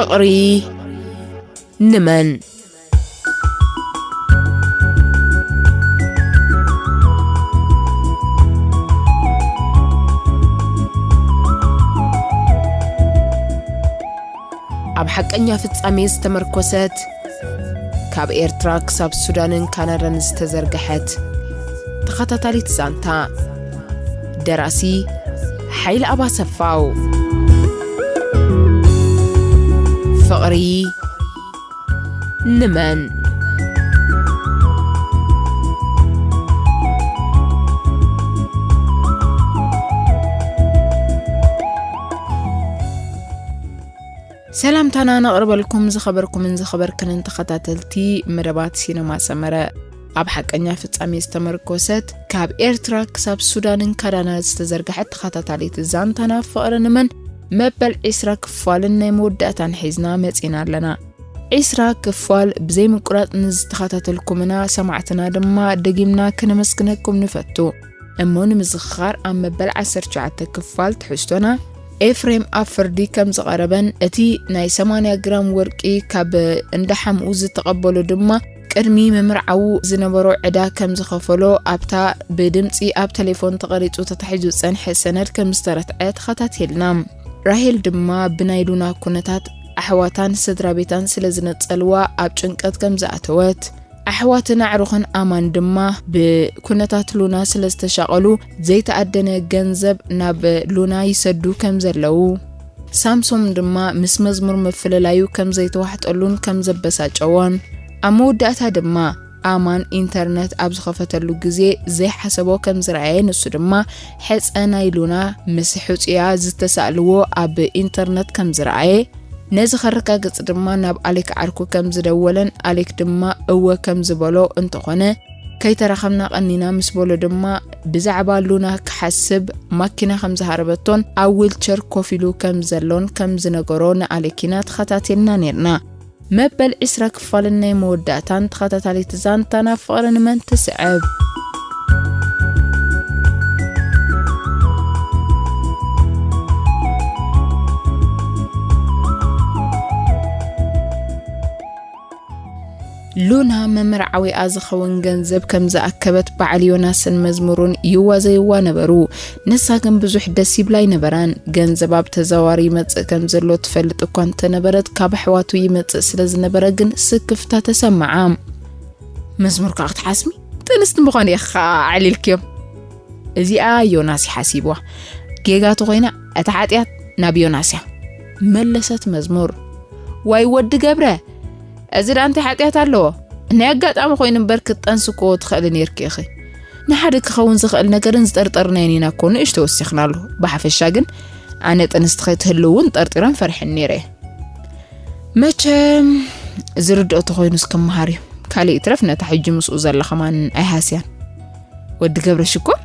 ፍቕሪ ንመን? ኣብ ሓቀኛ ፍጻሜ ዝተመርኮሰት፣ ካብ ኤርትራ ክሳብ ሱዳንን ካናዳን ዝተዘርግሐት ተኸታታሊት ዛንታ። ደራሲ ሓይለ ኣባሰፋው። ፍቕሪ ንመን? ሰላምታና ነቕርበልኩም ዝኸበርኩምን ዝኸበርክንን ተኸታተልቲ መደባት ሲነማ ሰመረ። ኣብ ሓቀኛ ፍጻሜ ዝተመርኮሰት፣ ካብ ኤርትራ ክሳብ ሱዳንን ካዳና ዝተዘርግሐት ተኸታታሊት ዛንታና ፍቕሪ ንመን መበል ዒስራ ክፋልን ናይ መወዳእታን ሒዝና መጺና ኣለና። ዒስራ ክፋል ብዘይ ምቁራጽ ንዝተኸታተልኩምና ሰማዕትና ድማ ደጊምና ከነመስግነኩም ንፈቱ። እሞ ንምዝኽኻር ኣብ መበል ዓሰርተ ትሽዓተ ክፋል ትሕዝቶና ኤፍሬም ኣብ ፍርዲ ከም ዝቐረበን እቲ ናይ ሰማንያ ግራም ወርቂ ካብ እንዳ ሓምኡ ዝተቐበሎ ድማ ቅድሚ ምምርዓዉ ዝነበሮ ዕዳ ከም ዝኸፈሎ ኣብታ ብድምጺ ኣብ ቴሌፎን ተቐሪጹ ተታሒዙ ዝጸንሐ ሰነድ ከም ዝተረትዐ ተኸታቲልና። ራሄል ድማ ብናይ ሉና ኩነታት ኣሕዋታን ስድራ ቤታን ስለ ዝነጸልዋ ኣብ ጭንቀት ከም ዝኣተወት፣ ኣሕዋትን ኣዕሩኽን ኣማን ድማ ብኩነታት ሉና ስለ ዝተሻቐሉ ዘይተኣደነ ገንዘብ ናብ ሉና ይሰዱ ከም ዘለዉ፣ ሳምሶም ድማ ምስ መዝሙር ምፍልላዩ ከም ዘይተዋሕጠሉን ከም ዘበሳጨዎን፣ ኣብ መወዳእታ ድማ ኣማን ኢንተርነት ኣብ ዝኸፈተሉ ግዜ ዘይሓሰቦ ከም ዝረኣየ፣ ንሱ ድማ ሕጸ ናይ ሉና ምስ ሕጹያ ዝተሳእልዎ ኣብ ኢንተርነት ከም ዝረኣየ፣ ነዚ ከረጋግጽ ድማ ናብ ኣሌክ ዓርኩ ከም ዝደወለን ኣሌክ ድማ እወ ከም ዝበሎ፣ እንተኾነ ከይተራኸብና ቀኒና ምስ በሎ ድማ ብዛዕባ ሉና ክሓስብ ማኪና ከም ዝሃረበቶን ኣብ ዊልቸር ኮፍ ኢሉ ከም ዘሎን ከም ዝነገሮ ንኣሌክ ኢና ተኸታቲልና ኔርና። መበል ዒስራ ክፋልን ናይ መወዳእታን ተኸታታሊት ዛንታና ፍቕሪ ንመን ትስዕብ? ሉና መመርዓዊኣ ዝኸውን ገንዘብ ከም ዝኣከበት በዓል ዮናስን መዝሙሩን ይዋዘይዋ ነበሩ። ንሳ ግን ብዙሕ ደስ ይብላ ኣይነበራን። ገንዘብ ኣብ ተዘዋዋሪ ይመጽእ ከም ዘሎ ትፈልጥ እኳ እንተነበረት፣ ካብ ኣሕዋቱ ይመጽእ ስለ ዝነበረ ግን ስክፍታ ተሰምዓ። መዝሙር ከኣ ክትሓስሚ ጥንስቲ ምዃን ኢኻ ኣዕሊልክዮም። እዚኣ ዮናስ ይሓሲብዋ። ጌጋ ተኾይና እታ ሓጢኣት ናብ ዮናስ እያ። መለሰት መዝሙር። ዋይ ወዲ ገብረ፣ እዚ ደኣ እንታይ ሓጢኣት ኣለዎ? ናይ ኣጋጣሚ ኮይኑ እምበር ክትጠንሲ እኮ ትኽእሊ ነይርኪ ኢኺ። ንሓደ ክኸውን ዝኽእል ነገርን ዝጠርጠርናዮን ኢና እኮ ንእሽቶ ወሲኽናሉ። ብሓፈሻ ግን ኣነ ጥንስቲ ከይትህሉ እውን ጠርጢረን ፈሪሐን ነይረ እየ። መቸም ዝርድኦ ተኾይኑስ ክመሃር እዩ። ካልእ ይትረፍ ነታ ሕጂ ምስኡ ዘላ ከማን ኣይሃስያን። ወዲ ገብረ ሽኮር፣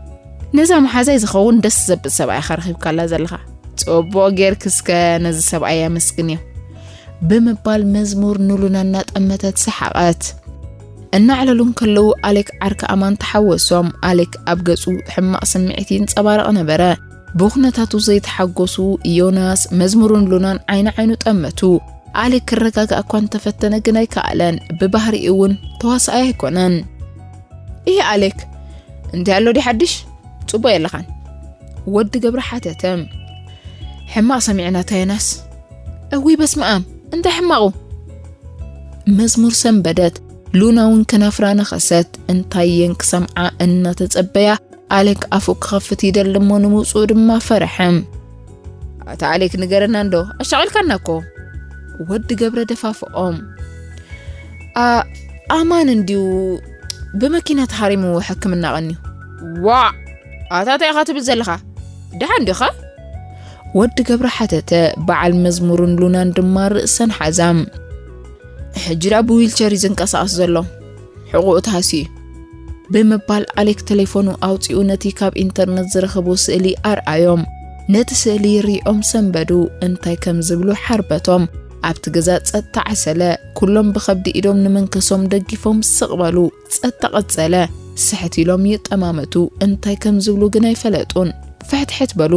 ነዛ መሓዛይ ዝኸውን ደስ ዘብል ሰብኣይ ኢኻ ረኺብካላ ዘለኻ። ጽቡቕ ጌርኪ እስከ ነዚ ሰብኣይ ኣመስግንዮ። ብምባል መዝሙር ንሉና እናጠመተት ሰሓቐት። እናዕለሉ እንከለዉ ኣሌክ ዓርኪ ኣማን ተሓወሶም። ኣሌክ ኣብ ገጹ ሕማቕ ስምዒት ይንጸባረቕ ነበረ። ብኹነታቱ ዘይተሓጎሱ ዮናስ፣ መዝሙርን ሉናን ዓይኒ ዓይኑ ጠመቱ። ኣሌክ ክረጋጋእ እኳ እንተፈተነ ግን ኣይከኣለን። ብባህሪኡ እውን ተዋሳኣይ ኣይኮነን። "ይህ ኣሌክ፣ እንታይ ኣሎ ድዩ ሓድሽ? ጽቡቕ የለኻን?" ወዲ ገብረ ሓተተ። "ሕማቕ ሰሚዕና እታ ዮናስ?" "እውይ በስመኣም፣ እንታይ ሕማቑ?" መዝሙር ሰንበደት። ሉና እውን ከናፍራ ነኸሰት። እንታይ እየን ክሰምዓ እናተጸበያ፣ ኣሌክ ኣፉ ክኸፍት ይደሊ እሞ ንምውጽኡ ድማ ፈርሐ። "ኣታ ኣሌክ ንገረና እንዶ፣ ኣሻቒልካና እኮ።" ወዲ ገብረ ደፋፍኦም። "ኣ-፣ ኣማን እንድዩ ብመኪና ተሃሪሙ ሕክምና ቀንዩ።" "ዋዕ! ኣታ እንታይ ኢኻ ትብል ዘለኻ? ደሓን ዲኻ?" ወዲ ገብረ ሓተተ። በዓል መዝሙርን ሉናን ድማ ርእሰን ሓዛ። "ሕጂ ደኣ ብዊልቸር እዩ ዝንቀሳቐስ ዘሎ። ሕቑኡ ተሃስዩ እዩ" ብምባል ኣሌክ ቴሌፎኑ ኣውጺኡ ነቲ ካብ ኢንተርነት ዝረኸቦ ስእሊ ኣርኣዮም። ነቲ ስእሊ ሪኦም ሰንበዱ። እንታይ ከም ዝብሉ ሓርበቶም። ኣብቲ ገዛ ጸጥታ ዓሰለ። ኩሎም ብኸብዲ ኢዶም ንመንከሶም ደጊፎም ስቕ በሉ። ጸጥታ ቀጸለ። ስሕት ኢሎም ይጠማመቱ። እንታይ ከም ዝብሉ ግን ኣይፈለጡን። ፍሕትሕት በሉ።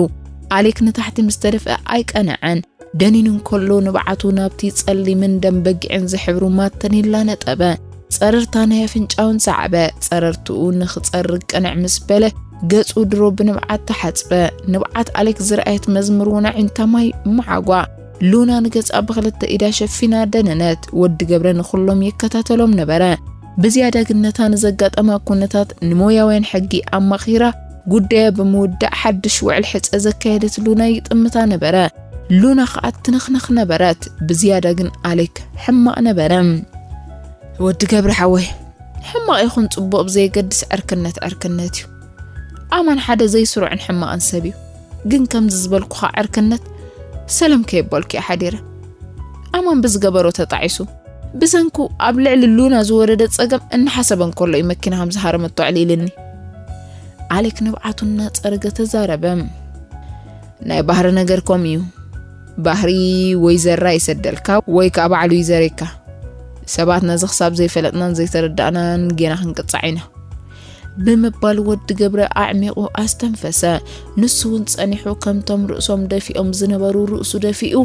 ኣሌክ ንታሕቲ ምስ ተደፍአ ኣይቀንዐን። ደኒኑ እንከሎ ንብዓቱ ናብቲ ጸሊምን ደም በጊዕን ዝሕብሩ ማተኔላ ነጠበ። ጸረርታ ናይ ኣፍንጫውን ሰዓበ። ጸረርትኡ ንኽጸርግ ቅንዕ ምስ በለ፣ ገጹ ድሮ ብንብዓት ተሓጽበ። ንብዓት ኣሌክ ዝረኣየት መዝሙር እውን ኣዒንታ ማይ መዓጓ። ሉና ንገጻ ብኽልተ ኢዳ ሸፊና ደነነት። ወዲ ገብረ ንኹሎም ይከታተሎም ነበረ። ብዝያዳ ግን ነታ ንዘጋጠማ ኩነታት ንሞያውያን ሕጊ ኣማኺራ፣ ጉዳያ ብምውዳእ ሓድሽ ውዕል ሕጸ ዘካየደት ሉና ይጥምታ ነበረ። ሉና ኸኣ ትንኽንኽ ነበረት። ብዝያዳ ግን ኣሌክ ሕማቕ ነበረ። ወዲ ገብረ ሓወይ፣ ሕማቕ ይኹን ጽቡቕ ብዘየገድስ ዕርክነት ዕርክነት እዩ። ኣማን ሓደ ዘይስሩዕን ሕማቕን ሰብ እዩ። ግን ከምዚ ዝበልኩኻ ዕርክነት ሰለም ከየበልኩ እየ ሓዲረ። ኣማን ብዝገበሮ ተጣዒሱ፣ ብሰንኩ ኣብ ልዕሊ ሉና ዝወረደ ጸገም እናሓሰበ እንከሎ እዩ መኪና ከም ዝሃረመቶ ኣዕሊልኒ። ኣሌክ ንብዓቱ እናጸረገ ተዛረበ። ናይ ባህሪ ነገር ከምኡ እዩ። ባህሪ ወይ ዘራ ይሰደልካ ወይ ከኣ ባዕሉ ይዘሬካ። ሰባት ነዚ ክሳብ ዘይፈለጥናን ዘይተረዳእናን ጌና ክንቅጻዕ ኢና። ብምባል ወዲ ገብረ ኣዕሚቑ ኣስተንፈሰ። ንሱ እውን ጸኒሑ ከምቶም ርእሶም ደፊኦም ዝነበሩ ርእሱ ደፊኡ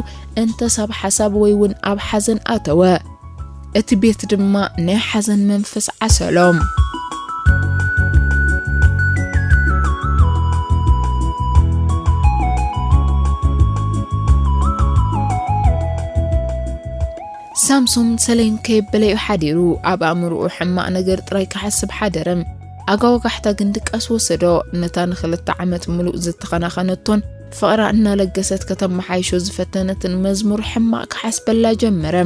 እንተሳብ ሓሳብ ወይ እውን ኣብ ሓዘን ኣተወ። እቲ ቤት ድማ ናይ ሓዘን መንፈስ ዓሰሎም። ሳምሶን ሰለይን ከየበለ እዩ ሓዲሩ። ኣብ ኣእምሮኡ ሕማቕ ነገር ጥራይ ክሓስብ ሓደረ። ኣጋወጋሕታ ግን ድቃስ ወሰዶ። ነታ ንኽልተ ዓመት ምሉእ ዝተኸናኸነቶን ፍቕራ እናለገሰት ከተመሓይሾ ዝፈተነትን መዝሙር ሕማቕ ክሓስበላ ጀመረ።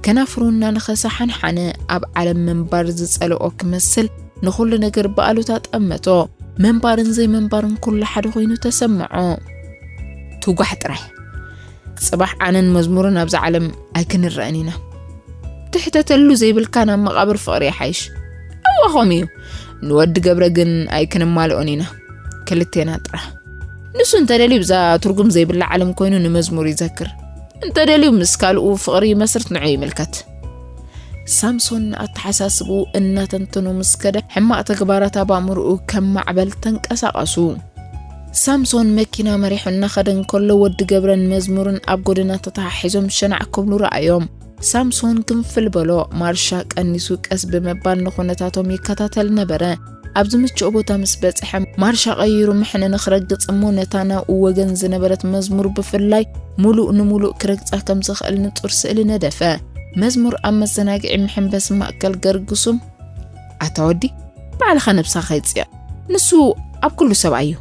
ከናፍሩ እናነኸሰ ሓንሓነ። ኣብ ዓለም ምንባር ዝጸልኦ ክመስል ንኹሉ ነገር ብኣሉታ ጠመቶ። ምንባርን ዘይምንባርን ኩሉ ሓደ ኮይኑ ተሰምዖ። ትጓሕ ጥራይ። ጽባሕ ኣነን መዝሙርን ኣብዛ ዓለም ኣይክንረአን ኢና። ትሕተተሉ ዘይብልካ ናብ መቓብር ፍቕሪ ይሓይሽ። እወ፣ ከምኡ እዩ። ንወዲ ገብረ ግን ኣይክንማልኦን ኢና። ክልቴና ጥራሕ። ንሱ እንተደልዩ ብዛ ትርጉም ዘይብላ ዓለም ኮይኑ ንመዝሙር ይዘክር። እንተደልዩ ምስ ካልኡ ፍቕሪ ይመስርት ንዑ ይምልከት። ሳምሶን ንኣተሓሳስብኡ እናተንተኖ ምስ ከደ፣ ሕማቕ ተግባራት ኣብ ኣእምሮኡ ከም ማዕበል ተንቀሳቐሱ። ሳምሶን መኪና መሪሑ እናኸደ እንከሎ፣ ወዲ ገብረን መዝሙርን ኣብ ጎደና ተተሓሒዞም ሸናዕ ክብሉ ረኣዮም። ሳምሶን ግንፍል በሎ። ማርሻ ቀኒሱ ቀስ ብምባል ንኹነታቶም ይከታተል ነበረ። ኣብ ዝምችኦ ቦታ ምስ በጽሐ፣ ማርሻ ቀይሩ መሕነኒ ክረግጽ እሞ፣ ነታ ናብኡ ወገን ዝነበረት መዝሙር ብፍላይ፣ ምሉእ ንምሉእ ክረግጻ ከም ዝኽእል ንጹር ስእሊ ነደፈ። መዝሙር ኣብ መዘናግዒ መሐንበሲ ማእከል ገርግሱም፣ ኣታ ወዲ፣ ባዕልኻ ነብስኻ ከይጽየቕ። ንሱ ኣብ ኩሉ ሰብኣይ እዩ።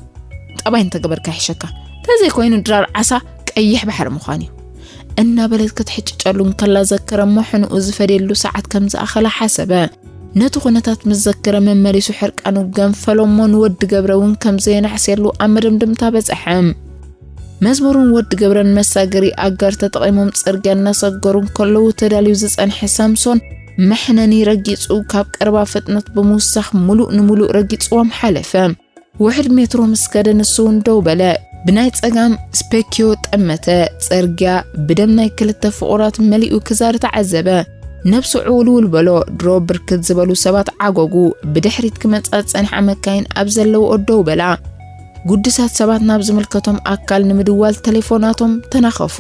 ጠባይ እንተገበርካ ይሕሸካ። እንተዘይኮይኑ ድራር ዓሳ ቀይሕ ባሕሪ ምዃን እዩ። እናበለት ክትሕጭጨሉ እንከላ ዘከረ እሞ ሕንኡ ዝፈድየሉ ሰዓት ከም ዝኣኸለ ሓሰበ። ነቲ ኩነታት ምስ ዘከረ መመሊሱ ሕርቃኑ ገንፈሎ እሞ ንወዲ ገብረ እውን ከም ዘየናሕስየሉ ኣብ መደምደምታ በጽሐ። መዝሙርን ወዲ ገብረን መሳገሪ ኣጋር ተጠቒሞም ጽርግያ እናሰገሩ እንከለዉ ተዳልዩ ዝጸንሐ ሳምሶን መሕነኒ ረጊጹ ካብ ቀረባ ፍጥነት ብምውሳኽ ምሉእ ንምሉእ ረጊጽዎም ሓለፈ። ውሕድ ሜትሮ ምስ ከደ ንሱ እውን ደው በለ። ብናይ ጸጋም ስፔኪዮ ጠመተ። ጽርግያ ብደም ናይ ክልተ ፍቑራት መሊኡ ክዛሪ ተዓዘበ። ነብሱ ዕውልውል በሎ። ድሮ ብርክት ዝበሉ ሰባት ዓጎጉ። ብድሕሪት ክመጻ ዝጸንሓ መካይን ኣብ ዘለውኦ ደው በላ። ጉዱሳት ሰባት ናብ ዝምልከቶም ኣካል ንምድዋል ተሌፎናቶም ተናኸፉ።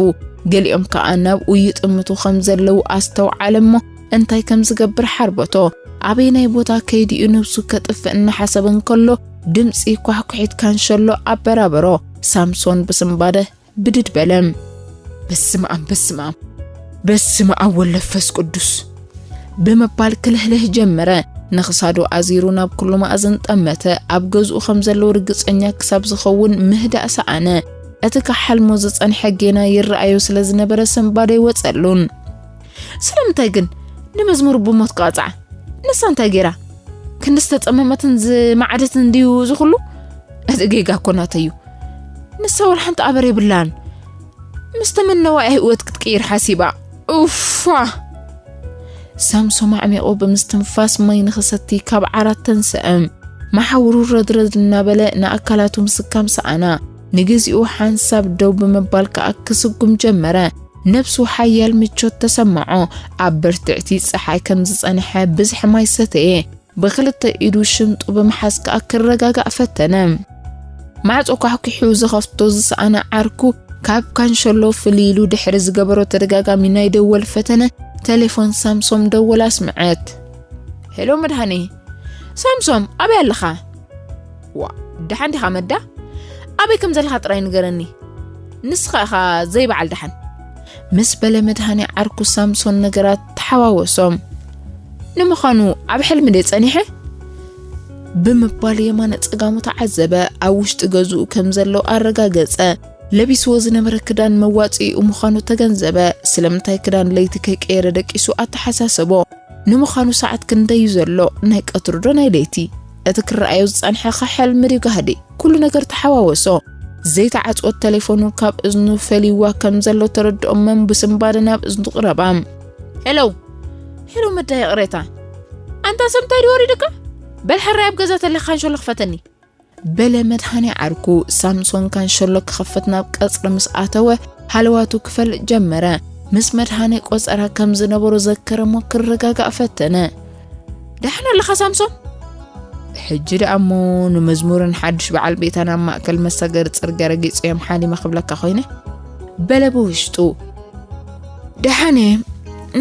ገሊኦም ከኣ ናብኡ ይጥምቱ ከም ዘለዉ ኣስተውዓለ እሞ እንታይ ከም ዝገብር ሓርበቶ። ኣበየናይ ቦታ ከይድ'ዩ ነብሱ ከጥፍእ እናሓሰበ እንከሎ፣ ድምጺ ኳሕኩሒት ካንሸሎ ኣበራበሮ። ሳምሶን ብስንባደ ብድድ በለ። በስመ ኣብ፣ በስመ ኣብ፣ በስመ ኣብ ወመንፈስ ቅዱስ ብምባል ክልህልህ ጀመረ። ንኽሳዱ ኣዚሩ ናብ ኩሉ መኣዝን ጠመተ። ኣብ ገዝኡ ከም ዘለዉ ርግጸኛ ክሳብ ዝኸውን ምህዳእ ሰኣነ። እቲ ክሓልሞ ዝጸንሐ ጌና ይረኣዮ ስለ ዝነበረ ስንባደ ኣይወጸሉን። ስለምንታይ ግን ንመዝሙር ብሞት ክቐጽዓ? ንሳ እንታይ ገይራ? ክንዲ ዝተጸመመትን ዝማዕደትን እንድዩ እዚ ኩሉ? እቲ ጌጋ እኮ ናተይ እዩ። ንሳ ወላ ሓንቲ ኣበር የብላን። ምስ ተመነዋ ህይወት ክትቅይር ሓሲባ። ኡፋ! ሳምሶም ኣዕሚቑ ብምስትንፋስ ማይ ንኽሰቲ ካብ ዓራት ተንስአ። መሓውሩ ረድረድ እናበለ ንኣካላቱ ምስካም ሰኣና። ንግዚኡ ሓንሳብ ደው ብምባል ከኣ ክስጉም ጀመረ። ነብሱ ሓያል ምቾት ተሰምዖ። ኣብ ብርትዕቲ ጸሓይ ከም ዝጸንሐ ብዝሒ ማይ ሰተየ። ብኽልተ ኢዱ ሽምጡ ብምሓዝ ከኣ ክረጋጋእ ፈተነ። ማዕጾ ኳሕኲሑ ዝኸፍቶ ዝሰኣነ ዓርኩ ካብ ካንሸሎ ፍልይ ኢሉ ድሕሪ ዝገበሮ ተደጋጋሚ ናይ ደወል ፈተነ፣ ቴሌፎን ሳምሶም ደወል ኣስምዐት። "ሄሎ መድሃኔ። ሳምሶም፣ ኣበይ ኣለኻ? ዋ፣ ደሓን ዲኻ መዳ? ኣበይ ከም ዘለኻ ጥራይ ንገረኒ። ንስኻ ኢኻ ዘይበዓል ደሓን?" ምስ በለ መድሃኔ ዓርኩ ሳምሶን ነገራት ተሓዋወሶም። "ንምዃኑ ኣብ ሕልሚ ድየ ጸኒሐ?" ብምባል የማነ ጸጋሙ ተዓዘበ። ኣብ ውሽጢ ገዝኡ ከም ዘሎ ኣረጋገጸ። ለቢስዎ ዝነበረ ክዳን መዋጽኢኡ ምዃኑ ተገንዘበ። ስለምንታይ ክዳን ለይቲ ከይቀየረ ደቂሱ ኣተሓሳሰቦ። ንምዃኑ ሰዓት ክንደይ እዩ ዘሎ? ናይ ቀትሩ ዶ ናይ ለይቲ? እቲ ክረኣዮ ዝጸንሐ ኸ ሕልሚ ድዩ ጋህዲ? ኩሉ ነገር ተሓዋወሶ። ዘይተዓጽወት ተሌፎኑ ካብ እዝኑ ፈሊዋ ከም ዘሎ ተረድኦ። መን ብስንባደ ናብ እዝኑ ቅረባ። "ሄሎ፣ ሄሎ መዳ፣ ይቕሬታ። ኣንታ ሰብ እንታይ ድዩ ወሪዱካ? በል ሕራይ ኣብ ገዛ ተለኻ ካንሸሎ ክፈተኒ." በለ መድሃኔ ዓርኩ። ሳምሶን ካንሸሎ ክኸፍት ናብ ቀጽሪ ምስ ኣተወ፣ ሃለዋቱ ክፈልጥ ጀመረ። ምስ መድሃኔ ቆጸራ ከም ዝነበሮ ዘከረሞ ክረጋጋእ ፈተነ። "ደሓን ኣለኻ ሳምሶን?" ሕጂ ደኣ እሞ ንመዝሙርን ሓድሽ በዓል ቤታን ኣብ ማእከል መሳገሪ ጽርግያ ረጊጸዮም ሓሊመ ክብለካ ኮይነ። በለ ብውሽጡ። "ደሓን እየ፣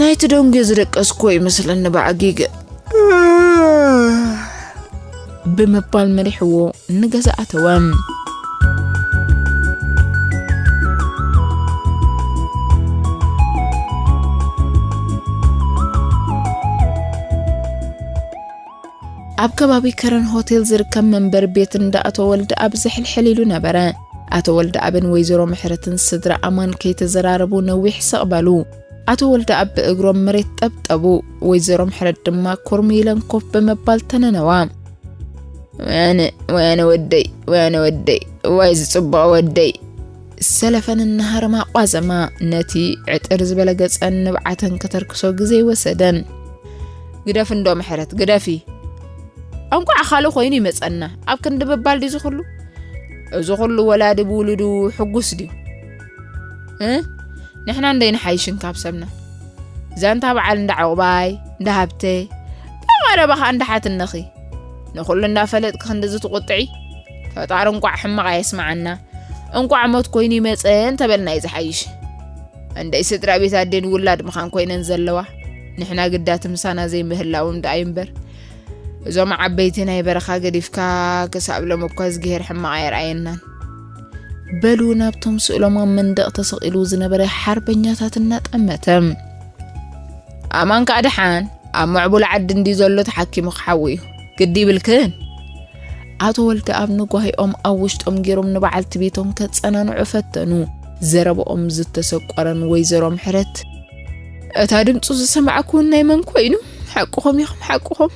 ናይቲ ደንጉየ ዝደቀስኩዎ ይመስለኒ በዓጊግ" ብምባል መሪሕዎ ንገዛ ኣተወ። ኣብ ከባቢ ከረን ሆቴል ዝርከብ መንበሪ ቤት እንዳ ኣቶ ወልደኣብ ዝሕልሕል ኢሉ ነበረ። ኣቶ ወልደኣብን ወይዘሮ ምሕረትን ስድራ ኣማን ከይተዘራረቡ ነዊሕ ስቕ በሉ። ኣቶ ወልደኣብ ብእግሮም መሬት ጠብጠቡ። ወይዘሮ ምሕረት ድማ ኩርም ኢለን ኮፍ ብምባል ተነነዋ። "ወያነ፣ ወያነ ወደይ፣ ወያነ ወደይ፣ ዋይ ዝጽቡቕ ወደይ!" ሰለፈን እናሃረማ ቋዘማ። ነቲ ዕጥር ዝበለ ገጸን ንብዓተን ከተርክሶ ግዜ ይወሰደን። "ግደፊ እንዶ ምሕረት፣ ግደፊ። እንቋዕ ካልእ ኮይኑ ይመጸና። ኣብ ክንዲ ምባል ድዩ እዚ ኩሉ? እዚ ኩሉ ወላዲ ብውሉዱ ሕጉስ ድዩ? እ? ንሕና እንደይ ንሓይሽን ካብ ሰብና? ዛንታ በዓል እንዳ ዕቑባይ፣ እንዳ ሃብተ፣ ብቐረባ ኸኣ እንዳ ሓትነኺ። ንኹሉ እንዳፈለጥኪ ክንድዚ ትቑጥዒ? ፈጣሪ እንቋዕ ሕማቕ ኣየስምዓና። እንቋዕ ሞት ኮይኑ ይመጸ እንተበልና እዩ ዝሓይሽ። እንደይ ስድራ ቤት ኣዴን ውላድ ምዃን ኮይነን ዘለዋ፣ ንሕና ግዳት ምሳና ዘይምህላዎም ደኣ እዩ እምበር። እዞም ዓበይቲ ናይ በረኻ ገዲፍካ ክሳብ ሎሚ እኳ እዝግሄር ሕማቕ ኣየርኣየናን" በሉ ናብቶም ስእሎም ኣብ መንደቕ ተሰቒሉ ዝነበረ ሓርበኛታት እናጠመተ። "ኣማን ከኣ ደሓን ኣብ ምዕቡል ዓዲ እንድዩ ዘሎ ተሓኪሙ ክሓዊ እዩ። ግዲ ይብልክን?" ኣቶ ወልደኣብ ንጓሂኦም ኣብ ውሽጦም ገይሮም ንበዓልቲ ቤቶም ከጸናንዑ ፈተኑ። ዘረባኦም ዝተሰቆረን ወይዘሮ ምሕረት፣ "እታ ድምጹ ዝሰማዕኩ ናይ መን ኮይኑ? ሓቅኹም ኢኹም፣ ሓቅኹም!"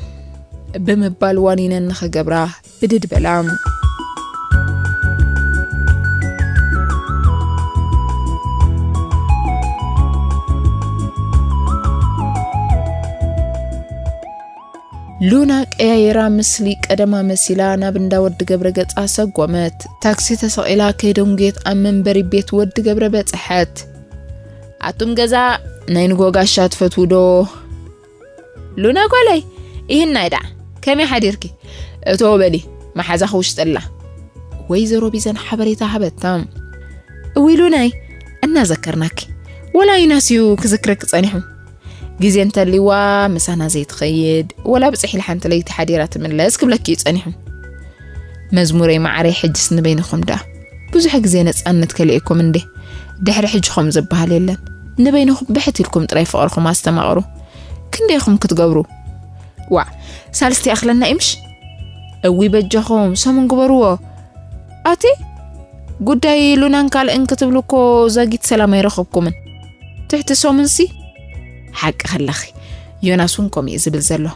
ብምባል ዋኒነን ንኸገብራ ብድድ በላ። ሉና ቀያይራ፣ ምስሊ ቀደማ መሲላ ናብ እንዳ ወዲ ገብረ ገጻ ሰጎመት። ታክሲ ተሰቒላ ከይደንጉየት ኣብ መንበሪ ቤት ወዲ ገብረ በጽሐት። "ኣቱም ገዛ፣ ናይ ንጎ ጋሻ ትፈትዉ ዶ?" "ሉና ጓለይ፣ ይህናይ ደኣ፣ ከመይ ሓዲርኪ? እቶ በሊ፣ መሓዛኺ ውሽጢ ኣላ።" ወይዘሮ ቢዘን ሓበሬታ ሃበታ። "እውይ ሉናይ፣ እናዘከርናኪ፣ ወላ ዩናስ እዩ ክዝክረኪ ጸኒሑ። ግዜ እንተልይዋ ምሳና ዘይትኸይድ፣ ወላ ብጽሕ ኢላ ሓንቲ ለይቲ ሓዲራ ትምለስ ክብለኪ እዩ ጸኒሑ። መዝሙረይ መዓረይ፣ ሕጅስ ንበይንኹም ደኣ። ብዙሕ ግዜ ነጻነት ከሊእኩም እንዴ? ድሕሪ ሕጂ ኸም ዝበሃል የለን። ንበይንኹም ብሕት ኢልኩም ጥራይ ፍቕርኹም ኣስተማቕሩ። ክንደይ ኢኹም ክትገብሩ? ዋዕ፣ ሳልስቲ ይኣኽለና እዩ ምሽ? እዊ በጃኹም ሰሙን ግበርዎ። ኣቲ ጉዳይ ሉናን ካልእን ክትብሉ እኮ ዛጊት ሰላም ኣይረኸብኩምን። ትሕቲ ሰሙንሲ ሓቂ ከለኺ፣ ዮናስ እውን ከምኡ እዩ ዝብል ዘሎ።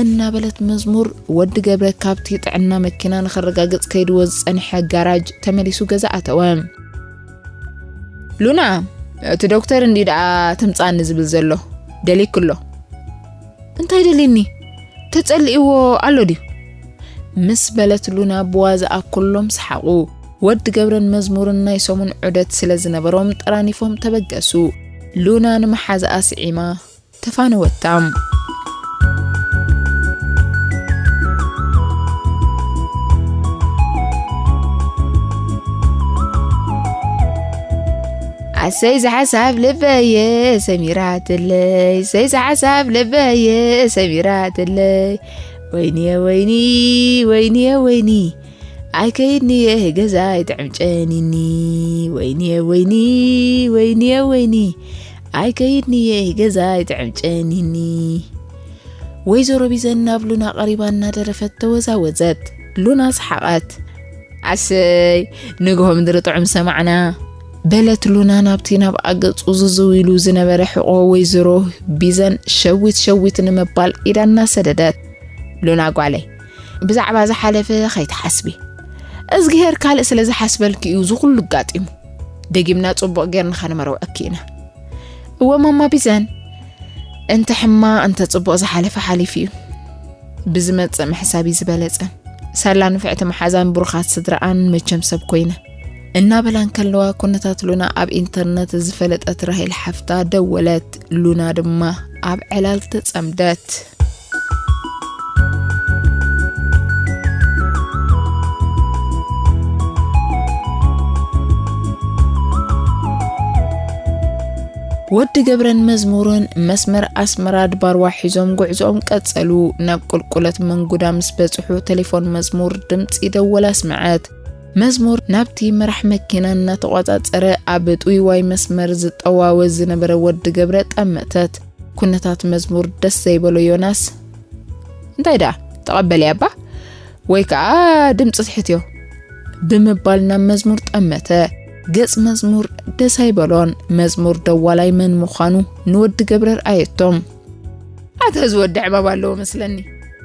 እናበለት መዝሙር ወዲ ገብረ ካብቲ ጥዕና መኪና ንኸረጋግጽ ከይድዎ ዝጸንሐ ጋራጅ ተመሊሱ ገዛ ኣተወ። ሉና፣ እቲ ዶክተር እንዲ ደኣ ትምጻኒ ዝብል ዘሎ፣ ደሊክሎ። እንታይ ደልኒ? ተጸሊእዎ ኣሎ ድዩ? ምስ በለት ሉና ብዋዛኣ ኩሎም ሰሓቑ። ወዲ ገብረን መዝሙርን ናይ ሰሙን ዑደት ስለ ዝነበሮም ጠራኒፎም ተበገሱ። ሉና ንመሓዛኣ ስዒማ ተፋነወታ። ኣሰይ ዝሓሳብ ልበየ ሰሚራትለይ፣ ሰይ ዝሓሳብ ልበየ ሰሚራትለይ። ወይንየ ወይኒ፣ ወይንየ ወይኒ፣ ኣይከይድንየ ገዛ ኣይትዕምጨኒኒ። ወይንየ ወይኒ፣ ወይንየ ወይኒ፣ ኣይከይድንየ ገዛ ኣይትዕምጨኒኒ። ወይዘሮ ቢዘን ናብ ሉና ቀሪባ እናደረፈት ተወዛወዘት። ሉና ሰሓቐት። ኣሰይ፣ ንግሆ ምድሪ ጥዑም ሰማዕና። በለት ሉና ናብቲ ናብ ኣገጹ ዝዝው ኢሉ ዝነበረ ሕቖ ወይዘሮ ቢዘን ሸዊት ሸዊት ንምባል ኢዳ እናሰደደት። ሉና ጓለይ፣ ብዛዕባ ዝሓለፈ ከይትሓስቢ። እዝግሄር ካልእ ስለ ዝሓስበልኪ እዩ ዝኹሉ ኣጋጢሙ። ደጊምና ጽቡቕ ጌርና ከነመርውዐኪ ኢና። እወ ማማ ቢዘን፣ እንተ ሕማ እንተ ጽቡቕ ዝሓለፈ ሓሊፉ እዩ። ብዝመጽእ ምሕሳብ እዩ ዝበለጸ። ሳላ ንፍዕቲ መሓዛን ብሩኻት ስድራኣን መቸም ሰብ ኮይነ። እናበላ እንከለዋ ኩነታት ሉና ኣብ ኢንተርነት ዝፈለጠት ራሄል ሓፍታ ደወለት። ሉና ድማ ኣብ ዕላል ተጸምደት። ወዲ ገብረን መዝሙርን መስመር ኣስመራ ድባርዋ ሒዞም ጉዕዞኦም ቀጸሉ። ናብ ቁልቁለት መንጉዳ ምስ በጽሑ ቴሌፎን መዝሙር ድምጺ ደወል ኣስመዐት። መዝሙር ናብቲ መራሕ መኪና እናተቖጻጸረ ኣብ ጥውይዋይ መስመር ዝጠዋወዝ ዝነበረ ወዲ ገብረ ጠመተት። ኩነታት መዝሙር ደስ ዘይበሎ ዮናስ፣ "እንታይ ደኣ ተቐበልያ እባ ወይ ከኣ ድምጺ ትሕትዮ?" ብምባል ናብ መዝሙር ጠመተ። ገጽ መዝሙር ደስ ኣይበሎን። መዝሙር ደዋላይ መን ምዃኑ ንወዲ ገብረ ርኣየቶም። "ኣታ እዚ ወዲ ዕማም ኣለዎ መስለኒ።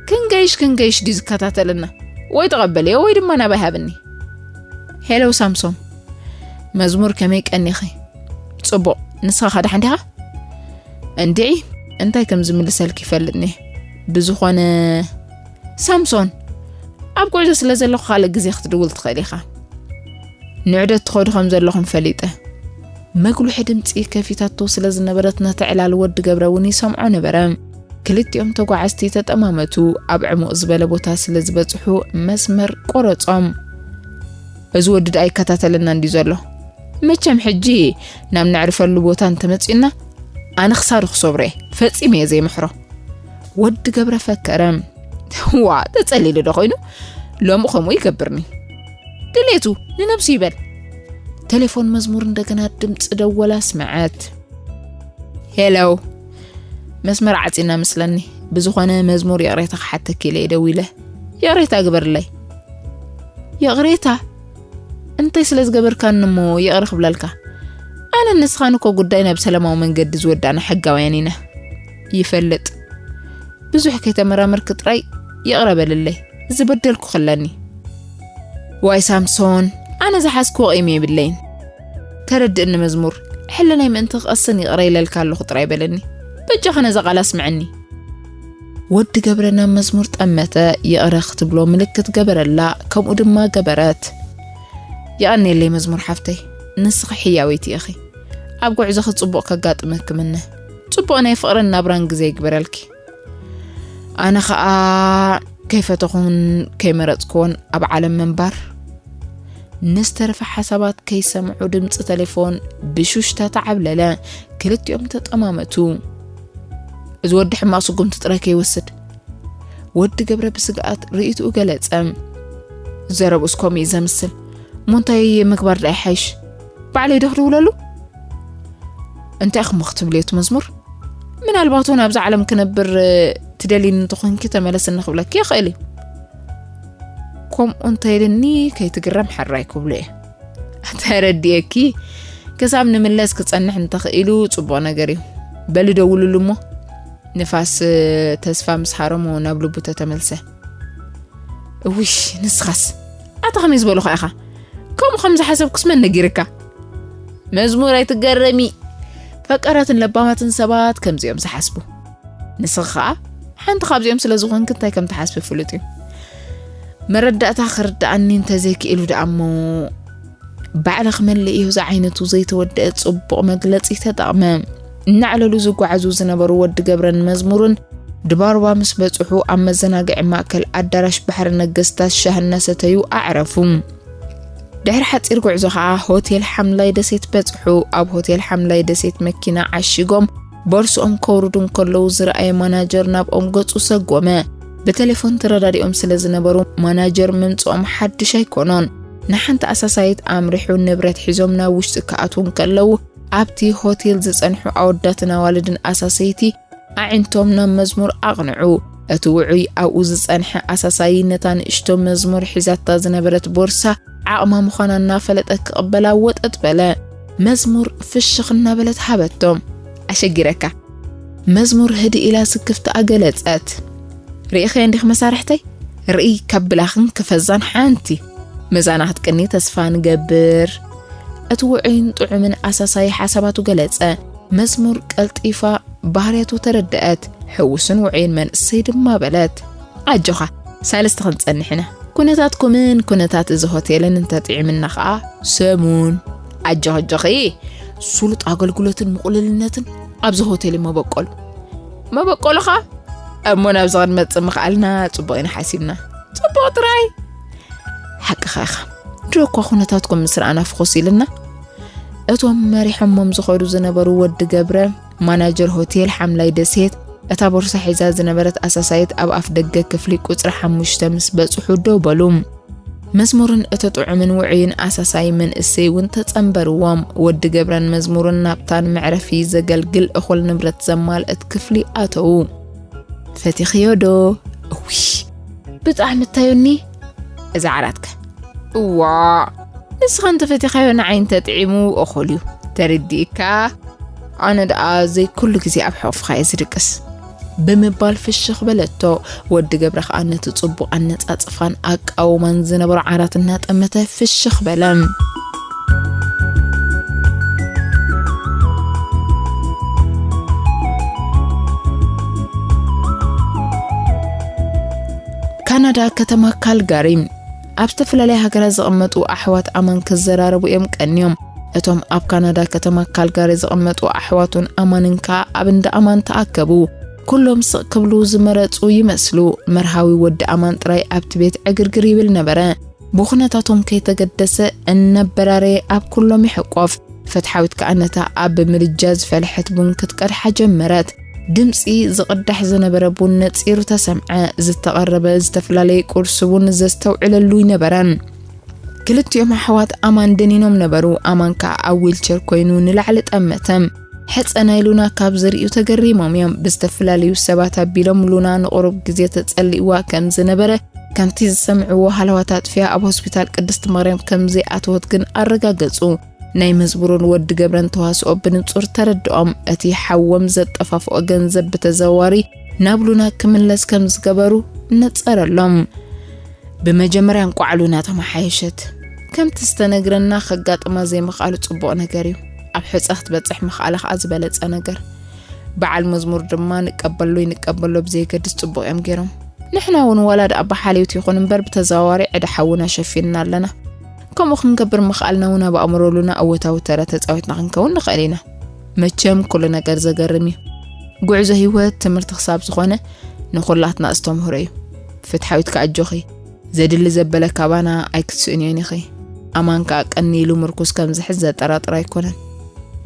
ክንገይሽ ክንገይሽ ድዩ ዝከታተለና? ወይ ተቐበልዮ ወይ ድማ ናባይ ሃብኒ። ሄሎ ሳምሶም፣ መዝሙር ከመይ ቀኒኺ?" "ጽቡቕ፣ ንስኻ ከ ደሓን ዲኻ?" "እንድዒ፣ እንታይ ከም ዝምልሰልኪ ይፈልጥኒ። ብዝኾነ ሳምሶን፣ ኣብ ጉዕዞ ስለ ዘለኹ ካልእ ግዜ ክትድውል ትኽእል ኢኻ። ንዑደት ትኸዱ ከም ዘለኹም ፈሊጠ።" መጉልሒ ድምጺ ከፊታቶ ስለ ዝነበረት ነቲ ዕላል ወዲ ገብረ እውን ይሰምዖ ነበረ። ክልቲኦም ተጓዓዝቲ ተጠማመቱ። ኣብ ዕሙቕ ዝበለ ቦታ ስለ ዝበጽሑ መስመር ቆረጾም። "እዚ ወዲ ደኣ ይከታተለና እንድዩ ዘሎ። መቸም ሕጂ ናብ ነዕርፈሉ ቦታ እንተመጺኡና ኣነ ክሳዱ ክሰብሮ እየ። ፈጺመ እየ ዘይምሕሮ።" ወዲ ገብረ ፈከረ። "ዋ፣ ተጸሊሉ ዶ ኮይኑ? ሎሚ ከምኡ ይገብርኒ። ድሌቱ ንነብሱ ይበል።" ቴሌፎን መዝሙር እንደገና ድምጺ ደወል ኣስመዐት። "ሄሎ፣ መስመር ዓጺና መስለኒ። ብዝኾነ መዝሙር ይቕሬታ ክሓተኪ ኢለ እየ ደዊለ። ይቕሬታ ግበርለይ።" "ይቕሬታ? እንታይ ስለ ዝገበርካኒ እሞ ይቕረ ክብለልካ? ኣነን ንስኻን እኮ ጉዳይና ብሰላማዊ መንገዲ ዝወዳእና ሕጋውያን ኢና። ይፈልጥ። ብዙሕ ከይተመራመርክ ጥራይ ይቕረ በልለይ፣ ዝበደልኩ ክለኒ።" "ዋይ ሳምሶን፣ ኣነ ዝሓዝክዎ ቂም የብለይን። ተረድእኒ መዝሙር፣ ሕልናይ ምእንቲ ክቐስን ይቕረ ኢለልካ ኣለኹ ጥራይ በለኒ። በጃኻ ነዛ ቃል ኣስምዐኒ።" ወዲ ገብረ ናብ መዝሙር ጠመተ። ይቕረ ክትብሎ ምልክት ገበረላ፣ ከምኡ ድማ ገበረት። "የቐንየለይ መዝሙር ሓፍተይ፣ ንስኺ ሕያወይቲ ኢኺ። ኣብ ጉዕዞኺ ጽቡቕ ከጋጥመኪ ምነ። ጽቡቕ ናይ ፍቕርን ናብራን ግዜ ይግበረልኪ። ኣነ ኸኣ ከይፈተኹን ከይመረጽክዎን ኣብ ዓለም ምንባር።" ንዝተረፈ ሓሳባት ከይሰምዑ ድምጺ ተሌፎን ብሹሽታ ተዓብለለ። ክልቲኦም ተጠማመቱ። "እዚ ወዲ ሕማቕ ስጉምቲ ጥራይ ከይወስድ።" ወዲ ገብረ ብስግኣት ርእይትኡ ገለጸ። "ዘረብኡስ ከምኡ እዩ ዘምስል። እሞ እንታይ ምግባር ደኣ ይሓይሽ? ባዕለይ ዶ ክድውለሉ?" "እንታይ ኢኹም ክትብልዮ እቲ መዝሙር? ምናልባት እውን ኣብዛ ዓለም ክነብር ትደልይኒ እንተኾንኪ ተመለስኒ ክብለኪ ይኽእል እዩ።" "ከምኡ እንተኢልኒ ከይትግረም ሕራይ ክብሎ እየ።" "ተረዲኤኪ። ክሳብ ንምለስ ክጸንሕ እንተኽኢሉ ጽቡቕ ነገር እዩ። በሊ ደውልሉ እሞ ንፋስ ተስፋ ምስ ሃረሞ ናብ ልቡ ተተመልሰ።" "እውይ ንስኻስ ኣታ ከመይ ዝበልኻ ኢኻ? ከምኡ ከም ዝሓሰብኩስ መን ነጊርካ?" "መዝሙር ኣይትገረሚ። ፈቀራትን ለባማትን ሰባት ከምዚኦም ዝሓስቡ። ንስኺ ኸኣ ሓንቲ ካብዚኦም ስለ ዝኾንኪ እንታይ ከም ትሓስቢ ፍሉጥ እዩ። መረዳእታ ክርድኣኒ እንተዘይክኢሉ ደኣ እሞ" ባዕለ ክመልእ እዩ ዝዓይነቱ ዘይተወደአ ጽቡቕ መግለጺ ተጠቕመ። እናዕለሉ ዝጓዓዙ ዝነበሩ ወዲ ገብረን መዝሙርን ድባርባ ምስ በጽሑ ኣብ መዘናግዒ ማእከል ኣዳራሽ ባሕሪ ነገስታት ሻሂ እናሰተዩ ኣዕረፉ። ድሕሪ ሓጺር ጉዕዞ ኸኣ ሆቴል ሓምላይ ደሴት በጽሑ። ኣብ ሆቴል ሓምላይ ደሴት መኪና ዓሺጎም ቦርስኦም ከውርዱ እንከለዉ ዝረኣየ ማናጀር ናብኦም ገጹ ሰጎመ። ብቴሌፎን ተረዳዲኦም ስለ ዝነበሩ ማናጀር ምምጽኦም ሓድሽ ኣይኮኖን። ንሓንቲ ኣሳሳይት ኣምሪሑ ንብረት ሒዞም ናብ ውሽጢ ክኣትዉ እንከለዉ ኣብቲ ሆቴል ዝጸንሑ ኣወዳትን ኣዋልድን ኣሳሰይቲ ኣዒንቶም ናብ መዝሙር ኣቕንዑ። እቲ ውዑይ ኣብኡ ዝጸንሐ ኣሳሳዪ ነታ ንእሽቶ መዝሙር ሒዛታ ዝነበረት ቦርሳ ዓቕማ ምዃና እናፈለጠ ክቕበላ ወጠጥ በለ። መዝሙር ፍሽኽ እናበለት ሃበቶ። ኣሸጊረካ። መዝሙር ህድእ ኢላ ስክፍታኣ ገለጸት። ርኢኸ እንዲኽ መሳርሕተይ? ርኢ ከብላኽን ክፈዛን ሓንቲ። መዛና ክትቅኒ ተስፋ ንገብር። እቲ ውዑይን ጥዑምን ኣሳሳዪ ሓሳባቱ ገለጸ። መዝሙር ቀልጢፋ ባህርያቱ ተረደአት። ሕውስን ውዑይን መንእሰይ ድማ በለት። ኣጆኻ፣ ሳልስቲ ክንጸንሕ ኢና። ኩነታትኩምን ኩነታት እዚ ሆቴልን እንተጥዒምና ኸኣ ሰሙን። ኣጆኺ፣ ኣጆኺ፣ ስሉጥ ኣገልግሎትን ምቕሉልነትን ኣብዚ ሆቴል እዩ መበቆሉ። መበቆሉኻ? እሞ ናብዚ ክንመጽእ ምኽኣልና ጽቡቕ ኢና ሓሲብና። ጽቡቕ ጥራይ። ሓቅኻ ኢኻ። ድሮ እኳ ኩነታትኩም ምስ ረኣና ፍኹስ ኢልና። እቶም መሪሖሞም ዝኸዱ ዝነበሩ ወዲ ገብረ፣ ማናጀር ሆቴል ሓምላይ ደሴት፣ እታ ቦርሳ ሒዛ ዝነበረት ኣሳሳይት ኣብ ኣፍ ደገ ክፍሊ ቁጽሪ ሓሙሽተ ምስ በጽሑ ደው በሉ። መዝሙርን እቲ ጥዑምን ውዑይን ኣሳሳይ መንእሰይ እውን ተጸንበርዎም። ወዲ ገብረን መዝሙርን ናብታ ንመዕረፊ ዘገልግል እኹል ንብረት ዘማልእት ክፍሊ ኣተዉ። "ፈቲኽዮ ዶ?" "እውይ፣ ብጣዕሚ እታዮኒ እዛ ዓራትከ?" "እዋ፣ ንስኻ እንተፈቲኻዮ ንዓይ እንተጥዒሙ እኹል እዩ። ተረዲእካ?" "ኣነ ደኣ ዘይኩሉ ግዜ ኣብ ሕቑፍኻ እየ ዝድቅስ" ብምባል ፍሽኽ በለቶ። ወዲ ገብረ ኸኣ ነቲ ጽቡቕ ኣነጻጽፋን ኣቃውማን ዝነበሮ ዓራት እናጠመተ ፍሽኽ በለ። ካናዳ፣ ከተማ ካልጋሪ። ኣብ ዝተፈላለያ ሃገራት ዝቕመጡ ኣሕዋት ኣማን ክዘራረቡ እዮም ቀንዮም። እቶም ኣብ ካናዳ ከተማ ካልጋሪ ዝቕመጡ ኣሕዋቱን ኣማንን ከኣ ኣብ እንዳ ኣማን ተኣከቡ። ኩሎም ስቕ ክብሉ ዝመረጹ ይመስሉ። መርሃዊ ወዲ ኣማን ጥራይ ኣብቲ ቤት ዕግርግር ይብል ነበረ። ብኹነታቶም ከይተገደሰ እናበራረየ ኣብ ኩሎም ይሕቆፍ። ፍትሓዊት ከኣ ነታ ኣብ ምድጃ ዝፈልሐት ቡን ክትቀድሓ ጀመረት። ድምጺ ዝቕዳሕ ዝነበረ ቡን ነጺሩ ተሰምዐ። ዝተቐረበ ዝተፈላለየ ቁርሲ እውን ዘስተውዕለሉ ኣይነበረን። ክልቲኦም ኣሕዋት ኣማን ደኒኖም ነበሩ። ኣማን ከኣ ኣብ ዊልቸር ኮይኑ ንላዕሊ ጠመተ። ሕጸ ናይ ሉና ካብ ዝርእዩ ተገሪሞም እዮም። ብዝተፈላለዩ ሰባት ኣቢሎም ሉና ንቑሩብ ግዜ ተጸሊእዋ ከም ዝነበረ፣ ከምቲ ዝሰምዕዎ ሃለዋት ኣጥፊኣ ኣብ ሆስፒታል ቅድስቲ ማርያም ከም ዘይኣተወት ግን ኣረጋገጹ። ናይ መዝሙርን ወዲ ገብረን ተዋስኦ ብንጹር ተረድኦም። እቲ ሓዎም ዘጠፋፍኦ ገንዘብ ብተዘዋዋሪ ናብ ሉና ክምለስ ከም ዝገበሩ ነጸረሎም። ብመጀመርያ እንቋዕ ሉና ተመሓየሸት። ከምቲ ዝተነግረና ከጋጥማ ዘይምኽኣሉ ጽቡቕ ነገር እዩ። ኣብ ሕጸ ክትበጽሕ ምኽኣላ ኸኣ ዝበለጸ ነገር። በዓል መዝሙር ድማ ንቀበሎ ይንቀበሎ ብዘየገድስ ጽቡቕ እዮም ገይሮም። ንሕና እውን ዋላ ደኣ ብሓልዮት ይኹን እምበር ብተዘዋዋሪ ዕዳ ሓውና ሸፊንና ኣለና። ከምኡ ክንገብር ምኽኣልና እውን ኣብ ኣእምሮ ሉና እወታዊ ተራ ተጻዊትና ክንከውን ንኽእል ኢና። መቸም ኩሉ ነገር ዘገርም እዩ። ጉዕዞ ህይወት ትምህርቲ ክሳብ ዝኾነ ንኹላትና ኣስተምህሮ እዩ። ፍትሓዊት ከኣ ኣጆኺ፣ ዘድሊ ዘበለ ካባና ኣይክትስእንዮን ኢኺ። ኣማን ከኣ ቀኒ ኢሉ ምርኩስ ከም ዝሕዝ ዘጠራጥር ኣይኮነን።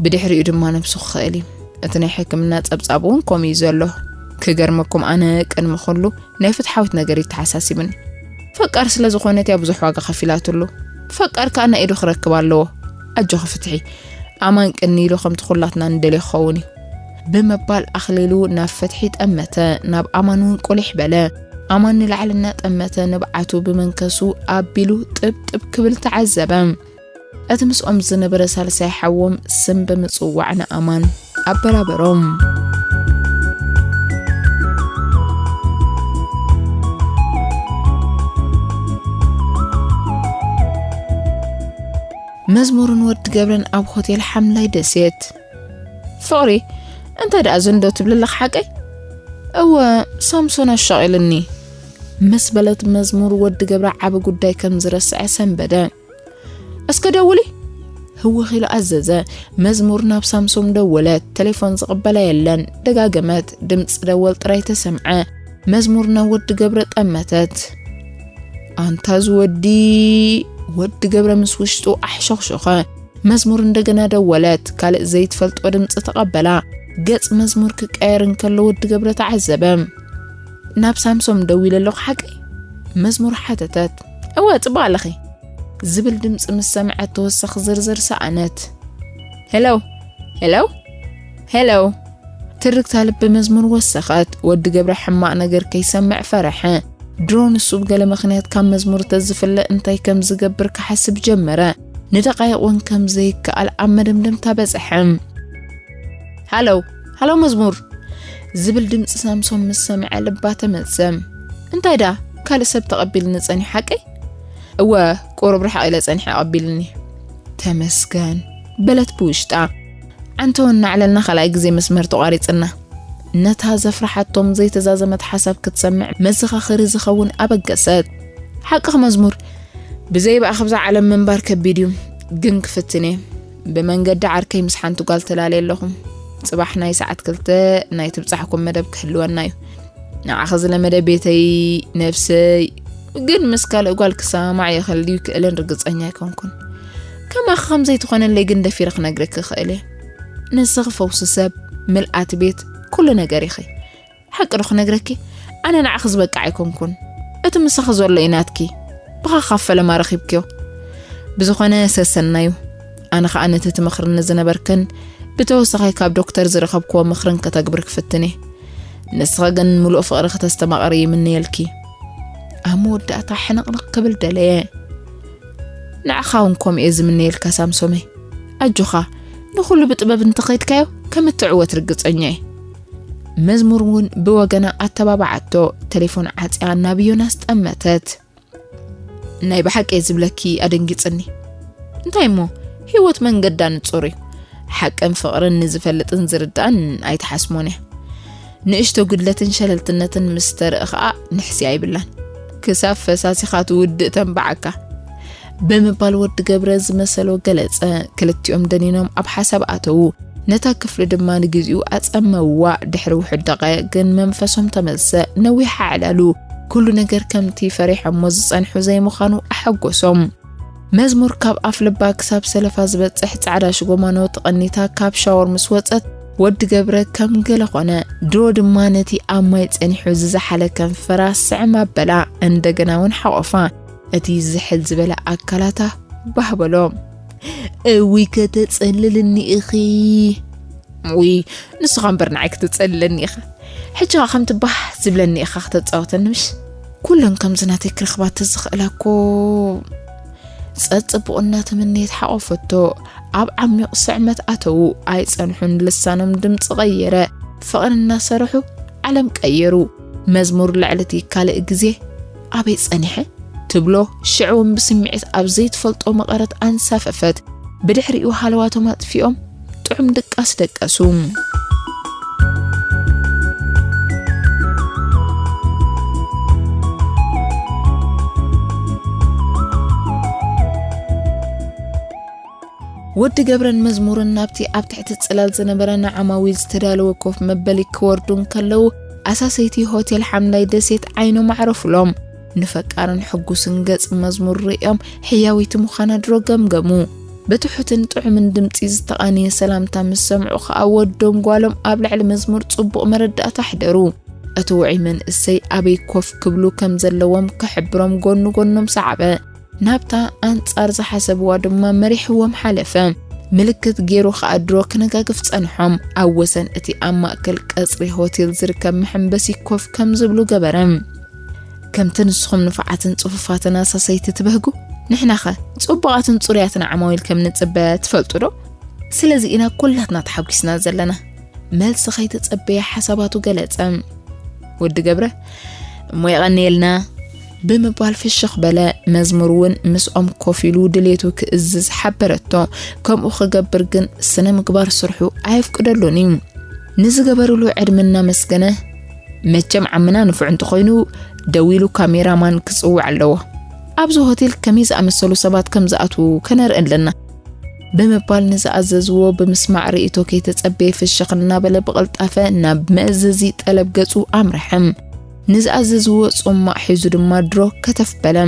ብድሕሪኡ ድማ ነብሱ ክኽእል እዩ። እቲ ናይ ሕክምና ጸብጻብ እውን ከምኡ እዩ ዘሎ። ክገርመኩም፣ ኣነ ቅድሚ ኩሉ ናይ ፍትሓዊት ነገር እዩ ተሓሳሲብኒ። ፈቃር ስለ ዝኾነት እያ ብዙሕ ዋጋ ከፊላትሉ። ፈቃር ከኣ ናይ ኢዱ ክረክብ ኣለዎ። ኣጆኺ ፍትሒ፣ ኣማን ቅኒ ኢሉ ከምቲ ኩላትና ንደልዮ ክኸውን እዩ። ብምባል ኣኽሊሉ ናብ ፍትሒ ጠመተ፣ ናብ ኣማን እውን ቁሊሕ በለ። ኣማን ንላዕሊ እናጠመተ ንብዓቱ ብመንከሱ ኣቢሉ ጥብጥብ ክብል ተዓዘበ። እቲ ምስኦም ዝነበረ ሳልሳይ ሓዎም ስም ብምጽዋዕ ንኣማን ኣበራበሮም። መዝሙርን ወዲ ገብረን ኣብ ሆቴል ሓምላይ ደሴት። ፍቕሪ፣ እንታይ ደኣ ዘንዶ ትብሊ ኣለኺ ሓቀይ? እወ፣ ሳምሶን ኣሻቒሉኒ። ምስ በለት መዝሙር ወዲ ገብረ ዓቢ ጉዳይ ከም ዝረስዐ ሰንበደ። እስከ ደውሊ፣ ህውኽ ኢሉ ኣዘዘ። መዝሙር ናብ ሳምሶም ደወለት። ቴሌፎን ዝቕበላ የለን። ደጋገመት። ድምጺ ደወል ጥራይ ተሰምዐ። መዝሙር ናብ ወዲ ገብረ ጠመተት። ኣንታ ዝወዲ፣ ወዲ ገብረ ምስ ውሽጡ ኣሕሾኽሾኸ። መዝሙር እንደገና ደወለት። ካልእ ዘይትፈልጦ ድምፂ ተቐበላ። ገጽ መዝሙር ክቀየር እንከሎ ወዲ ገብረ ተዓዘበ። ናብ ሳምሶም ደዊለ ኣለኹ ሓቀይ? መዝሙር ሓተተት። እወ፣ ጽቡቕ ኣለኺ። ዝብል ድምፂ ምስ ሰምዐት ተወሳኺ ዝርዝር ሰኣነት። ሄሎ፣ ሄሎ፣ ሄሎ። ትርግታ ልቢ መዝሙር ወሰኸት። ወዲ ገብረ ሕማቕ ነገር ከይሰምዕ ፈረሐ። ድሮ ንሱ ብገለ ምኽንያት ካብ መዝሙር ተዝፍለ እንታይ ከም ዝገብር ክሓስብ ጀመረ። ንደቓይቕ እውን ከም ዘይከኣል ኣብ መደምደምታ በጽሐ። ሃሎ፣ ሃሎ መዝሙር ዝብል ድምፂ ሳምሶም ምስ ሰምዐ ልባ ተመልሰ። እንታይ ዳ ካልእ ሰብ ተቐቢልኒ ጸኒሑ ሓቀይ? እወ፣ ቁሩብ ርሕቕ ኢለ ጸኒሐ ኣቐቢልኒ። ተመስገን በለት ብውሽጣ። ዓንተወ እናዕለልና ካልኣይ ግዜ መስመር ተቋሪጽና። ነታ ዘፍርሓቶም ዘይተዛዘመት ሓሳብ ክትሰምዕ መዘኻኸሪ ዝኸውን ኣበገሰት። ሓቅኽ መዝሙር፣ ብዘይ ብኣኽ ብዛ ዓለም ምንባር ከቢድ እዩ፣ ግን ክፍትን እየ። ብመንገዲ ዓርከይ ምስ ሓንቲ ጓል ተላለየ ኣለኹ። ጽባሕ ናይ ሰዓት ክልተ ናይ ትብጻሕኩም መደብ ክህልወና እዩ። ንዓኺ ዝለመደ ቤተይ፣ ነፍሰይ፣ ግን ምስ ካልእ ጓል ክሰማማዕ ይኽእል ድዩ ይክእልን ርግጸኛ ኣይኮንኩን። ከማኺ ከም ዘይትኾነለይ ግን ደፊረ ክነግረኪ እኽእል እየ። ንስኺ ፈውሲ ሰብ፣ ምልኣት ቤት፣ ኩሉ ነገር ኢኺ። ሓቂ ዶ ክነግረኪ? ኣነ ንዓኺ ዝበቅዕ ኣይኮንኩን። እቲ ምሳኺ ዘሎ እዩ ናትኪ። ብኻ ካብ ፈለማ ረኺብክዮ። ብዝኾነ ሰሰናዩ። ኣነ ኸኣ ነቲ ትመኽርኒ ዝነበርክን ብተወሳኺ ካብ ዶክተር ዝረኸብክዎ ምኽርን ከተግብር ክፍትን እየ። ንስኺ ግን ምሉእ ፍቕሪ ከተስተማቕሪ ይምነየልኪ። ኣብ መወዳእታ ሕንቕንቕ ክብል ደለየ። ንዓኻ እውን ከምኡ እየ ዝምነየልካ ሳምሶመይ። ኣጆኻ፣ ንኹሉ ብጥበብ እንተኸይድካዮ ከም እትዕወት ርግጸኛ እየ። መዝሙር እውን ብወገና ኣተባባዓቶ። ቴሌፎን ዓጽያ ናብ ዮናስ ጠመተት። ናይ ብሓቂ እየ ዝብለኪ ኣደንጊጽኒ። እንታይ እሞ፣ ህይወት መንገዳ ንጹር እዩ። ሓቅን ፍቕርን ንዝፈልጥን ዝርዳእን ኣይትሓስሞን እያ። ንእሽቶ ጉድለትን ሸለልትነትን ምስ ተርኢ ኸኣ ንሕስያ ይብላን። ክሳብ ፈሳሲኻ ትውድእ ተንብዓካ። ብምባል ወዲ ገብረ ዝመሰሎ ገለጸ። ክልቲኦም ደኒኖም ኣብ ሓሳብ ኣተዉ። ነታ ክፍሊ ድማ ንግዚኡ ኣጸመውዋ። ድሕሪ ውሑድ ደቓይቕ ግን መንፈሶም ተመልሰ። ነዊሕ ኣዕለሉ። ኩሉ ነገር ከምቲ ፈሪሖሞ ዝጸንሑ ዘይምዃኑ ኣሐጎሶም። መዝሙር ካብ ኣፍ ልባ ክሳብ ሰለፋ ዝበጽሕ ጻዕዳ ሽጎማኖ ተቐኒታ ካብ ሻወር ምስ ወጸት፣ ወዲ ገብረ ከም ገለ ኾነ። ድሮ ድማ ነቲ ኣብ ማይ ጸኒሑ ዝዘሓለ ከንፈራ ስዕም ኣበላ። እንደገና እውን ሓቖፋ። እቲ ዝሕል ዝበለ ኣካላታ ባህ በሎ። እውይ ከተጸልልኒ ኢኺ። ውይ፣ ንስኻ እምበር ንዓይ ክትጸልለኒ ኢኻ። ሕጂ ኸኣ ከምቲ ባህ ዝብለኒ ኢኻ ክተጻወተኒ ምሽ? ኩለን ከምዚ ናተይ ክረኽባ ተዝኽእላ እኮ። ጸጽቡቕ እናተመነየት ሓቖፈቶ። ኣብ ዓሚቕ ስዕመት ኣተዉ። ኣይጸንሑን፣ ልሳኖም ድምጺ ቀየረ። ፍቕሪ እናሰርሑ ዓለም ቀየሩ። መዝሙር ልዕሊ እቲ ካልእ ግዜ ኣበይ ጸኒሐ? ትብሎ ሽዑ እውን ብስምዒት ኣብ ዘይትፈልጦ መቐረት ኣንሳፈፈት። ብድሕሪኡ ሃለዋቶም ኣጥፊኦም ጥዑም ድቃስ ደቀሱ። ወዲ ገብረን መዝሙርን ናብቲ ኣብ ትሕቲ ጽላል ዝነበረ ንዓማዊል ዝተዳለወ ኮፍ መበሊ ክወርዱ እንከለዉ፣ ኣሳሰይቲ ሆቴል ሓምላይ ደሴት ዓይኖም ኣዕረፉሎም። ንፈቃርን ሕጉስን ገጽ መዝሙር ርእዮም ሕያወይቲ ምዃና ድሮ ገምገሙ። ብትሑትን ጥዑምን ድምጺ ዝተቓነየ ሰላምታ ምስ ሰምዑ ኸኣ ወዶም ጓሎም ኣብ ልዕሊ መዝሙር ጽቡቕ መረዳእታ ኣሕደሩ። እቲ ውዑይ መንእሰይ ኣበይ ኮፍ ክብሉ ከም ዘለዎም ክሕብሮም ጎኑ ጎኖም ሰዓበ። ናብታ ኣንጻር ዝሓሰብዋ ድማ መሪሕዎም ሓለፈ። ምልክት ገይሩ ኸኣ ድሮ ክነጋግፍ ጸንሖም። ኣብ ወሰን እቲ ኣብ ማእከል ቀጽሪ ሆቴል ዝርከብ መሐንበሲ ኮፍ ከም ዝብሉ ገበረ። ከምቲ ንስኹም ንፉዓትን ጽፉፋትን ኣሳሰይቲ ትበህጉ፣ ንሕናኸ ጽቡቓትን ጽሩያትን ዓማዊል ከም ንጽበ ትፈልጡ ዶ? ስለዚ ኢና ኩላትና ተሓጒስና ዘለና። መልሲ ከይተጸበየ ሓሳባቱ ገለጸ። ወዲ ገብረ፣ እሞ የቐንየልና፣ ብምባል ፍሽኽ በለ። መዝሙር እውን ምስኦም ኮፍ ኢሉ ድሌቱ ክእዝዝ ሓበረቶ። ከምኡ ክገብር ግን ስነ ምግባር ስርሑ ኣየፍቅደሉን እዩ። ንዝገበሩሉ ዕድመ እናመስገነ፣ መቸም ዓምና ንፉዕ እንተኾይኑ ደዊሉ ካሜራማን ክጽውዕ ኣለዎ። ኣብዚ ሆቴል ከመይ ዝኣመሰሉ ሰባት ከም ዝኣትዉ ከነርኢ ኣለና። ብምባል ንዝኣዘዝዎ ብምስማዕ ርእይቶ ከይተጸበየ ፍሽኽ እናበለ ብቕልጣፈ ናብ መእዘዚ ጠለብ ገጹ ኣምርሐ። ንዝኣዘዝዎ ጾማዕ ሒዙ ድማ ድሮ ከተፍ በለ።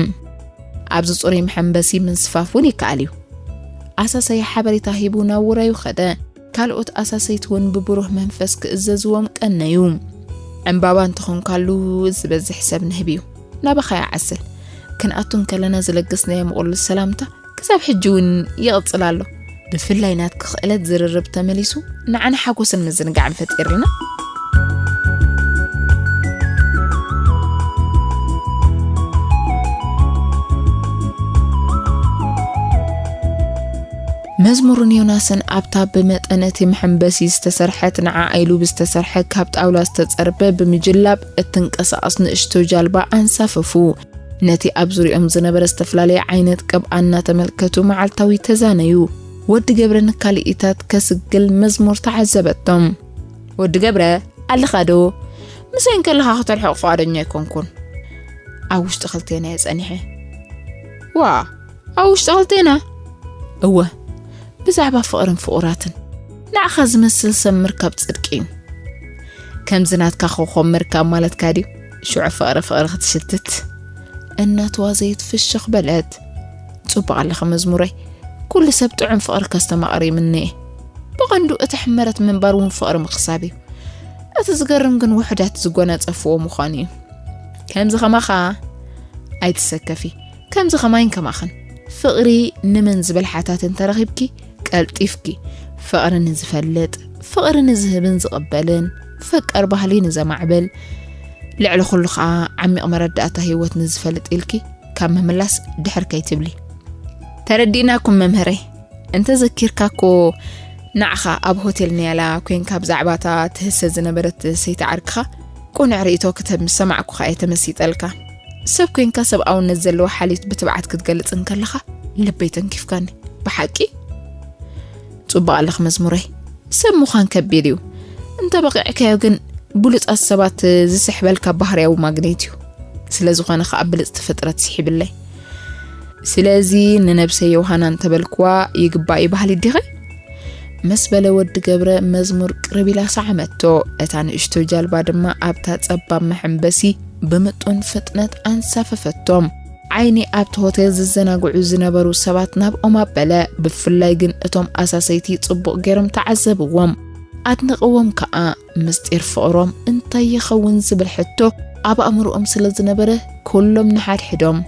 ኣብዚ ጽሩይ መሐንበሲ ምንስፋፍ እውን ይከኣል እዩ። ኣሳሳይ ሓበሬታ ሂቡ ናብ ውራዩ ኸደ። ካልኦት ኣሳሰይቲ እውን ብብሩህ መንፈስ ክእዘዝዎም ቀነዩ። ዕምባባ እንተኾንካሉ ዝበዝሕ ሰብ ንህብ እዩ። ናባኻ ይዓስል። ክንኣቱ እንከለና ዝለገስናዮ ምቑሉል ሰላምታ ክሳብ ሕጂ እውን ይቕጽል ኣሎ። ብፍላይ ናትኪ ክእለት ዝርርብ ተመሊሱ ንዓና ሓጎስን ምዝንጋዕን ፈጢርልና። መዝሙርን ዮናስን ኣብታ ብመጠን እቲ መሐንበሲ ዝተሰርሐት ንዓኣ ኢሉ ብዝተሰርሐ ካብ ጣውላ ዝተጸርበ ብምጅላብ እትንቀሳቐስ ንእሽቶ ጃልባ ኣንሳፈፉ። ነቲ ኣብ ዙሪኦም ዝነበረ ዝተፈላለየ ዓይነት ቅብኣ እናተመልከቱ መዓልታዊ ተዛነዩ። ወዲ ገብረ ንካልኢታት ከስግል መዝሙር ተዓዘበቶም። ወዲ ገብረ፣ ኣለኻ ዶ? ምሳይ እንከለኻ ከተርሕቕ ፍቓደኛ ኣይኮንኩን። ኣብ ውሽጢ ክልቴና እየ ጸኒሐ። ዋ፣ ኣብ ውሽጢ ክልቴና? እወ፣ ብዛዕባ ፍቕርን ፍቑራትን። ንዓኻ ዝመስል ሰብ ምርካብ ጽድቂ እዩ። ከምዚ ናትካ ኮኾብ ምርካብ ማለትካ ድዩ? ሽዑ ፍቕሪ ፍቕሪ ክትሽትት። እናተዋዘየት ፍሽኽ በለት። ጽቡቕ ኣለኺ መዝሙረይ። ኩሉ ሰብ ጥዑም ፍቕሪ ከስተማቕር ይምነ እየ። ብቐንዱ እቲ ሕመረት ምንባር እውን ፍቕሪ ምኽሳብ እዩ። እቲ ዝገርም ግን ውሑዳት ዝጎናጸፍዎ ምዃኑ እዩ። ከምዚ ከማኻ ኣይትሰከፊ። ከምዚ ከማይን ከማኽን። ፍቕሪ ንመን ዝብል ሓታት እንተረኺብኪ፣ ቀልጢፍኪ ፍቕሪ ንዝፈልጥ፣ ፍቕሪ ንዝህብን ዝቕበልን፣ ፈቃር ባህሊ ንዘማዕብል፣ ልዕሊ ኩሉ ኸኣ ዓሚቕ መረዳእታ ህይወት ንዝፈልጥ ኢልኪ ካብ ምምላስ ድሕር ከይትብሊ። ተረዲእናኩም መምህረይ። እንተ ዘኪርካ እኮ ንዓኻ ኣብ ሆቴል ንያላ ኮይንካ ብዛዕባ እታ ትህሰ ዝነበረት ሰይቲ ዓርክኻ ቅኑዕ ርእይቶ ክትህብ ምስ ሰማዕኩኻ እየ ተመሲጠልካ። ሰብ ኮይንካ ሰብኣውነት ዘለዎ ሓልዮት ብትብዓት ክትገልጽ እንከለኻ ልበይ ተንኪፍካኒ። ብሓቂ? ጽቡቕ ኣለኽ መዝሙረይ። ሰብ ምዃን ከቢድ እዩ። እንተ በቒዕካዮ ግን ብሉጻት ሰባት ዝስሕበልካ ባህርያዊ ማግኔት እዩ። ስለ ዝኾነ ኸኣ ብልጽቲ ፍጥረት ስሒብለይ። ስለዚ ንነብሰይ ዮሃና እንተበልክዋ ይግባእ እዩ በሃሊት ዲኺ? ምስ በለ ወዲ ገብረ መዝሙር ቅርብ ኢላ ሰዓመቶ። እታ ንእሽቶ ጃልባ ድማ ኣብታ ጸባብ መሐንበሲ ብምጡን ፍጥነት ኣንሳፈፈቶም። ዓይኒ ኣብቲ ሆቴል ዝዘናግዑ ዝነበሩ ሰባት ናብኦም ኣበለ። ብፍላይ ግን እቶም ኣሳሰይቲ ጽቡቕ ገይሮም ተዓዘብዎም፣ ኣድነቕዎም ከኣ። ምስጢር ፍቕሮም እንታይ ይኸውን ዝብል ሕቶ ኣብ ኣእምሮኦም ስለ ዝነበረ፣ ኩሎም ንሓድሕዶም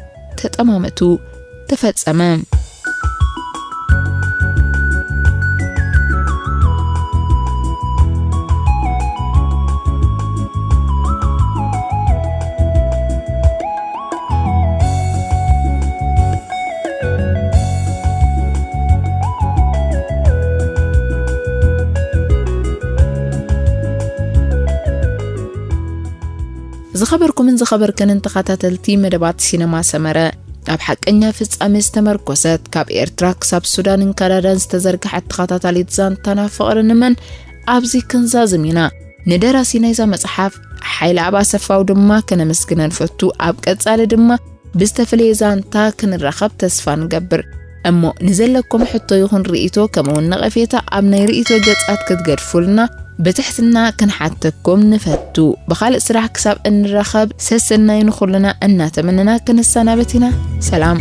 ተጠማመቱ። ተፈጸመ። ዝኸበርኩምን ዝኸበርክንን ተኸታተልቲ መደባት ሲነማ ሰመረ፣ ኣብ ሓቀኛ ፍጻሜ ዝተመርኮሰት፣ ካብ ኤርትራ ክሳብ ሱዳንን ካናዳን ዝተዘርግሐት ተኸታታሊት ዛንታና ፍቕሪ ንመን ኣብዚ ክንዛዝም ኢና። ንደራሲ ናይዛ መጽሓፍ ሓይለኣብ ኣሰፋው ድማ ከነመስግነ ንፈቱ። ኣብ ቀጻሊ ድማ ብዝተፈለየ ዛንታ ክንራኸብ ተስፋ ንገብር። እሞ ንዘለኩም ሕቶ ይኹን ርእይቶ፣ ከምኡውን ነቐፌታ ኣብ ናይ ርእይቶ ገጻት ክትገድፉልና ብትሕትና ክንሓተኩም ንፈቱ። ብኻልእ ስራሕ ክሳብ እንራኸብ፣ ሰሰናዩ ንኹልና እናተመነና ክንሰናበት ኢና። ሰላም።